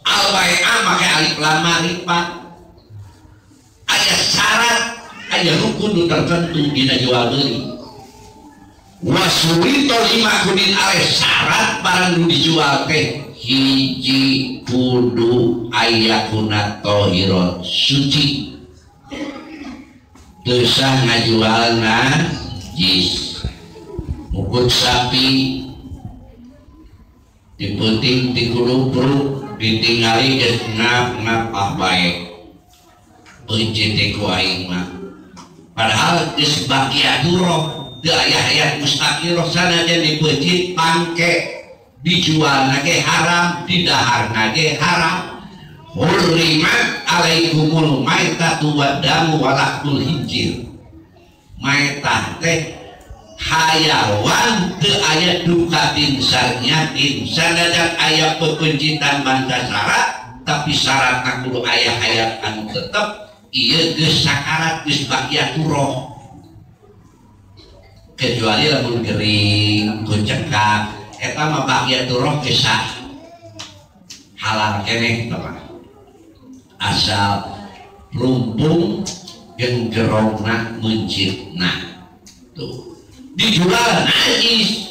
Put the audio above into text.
Al bai'a make alif lam ma'rifat. Aya syarat, aya rukun nu tertentu dina jual beli. Wasurito lima kudin aleh syarat barang nu dijual teh hiji kudu ayakuna tohiron suci. Teu sah ngajual najis. Mukut sapi dipenting dikulubruk ditingali geus ngap-ngap ah bae. Peuncit teh ku aing mah. Padahal geus baqiyaturah teu aya hayat mustaqiroh sanajan dipeuncit pangke dijualna ge haram, didaharna ge haram. Hurrimat alaikumul maitatu waddamu walahmul khinzir. Maitah teh hayawan teu aya dukatin sarnyatin sanajan aya pepeuncitan bangsa syarat tapi syaratna kudu aya hayat anu tetep ieu geus sakarat geus baqiyaturah. Kecuali lamun gering kucekak eta mah baqiyaturah geus sah halal keneh eta mah asal rumpung jeung jerongna meuncitna tuh dijual najis.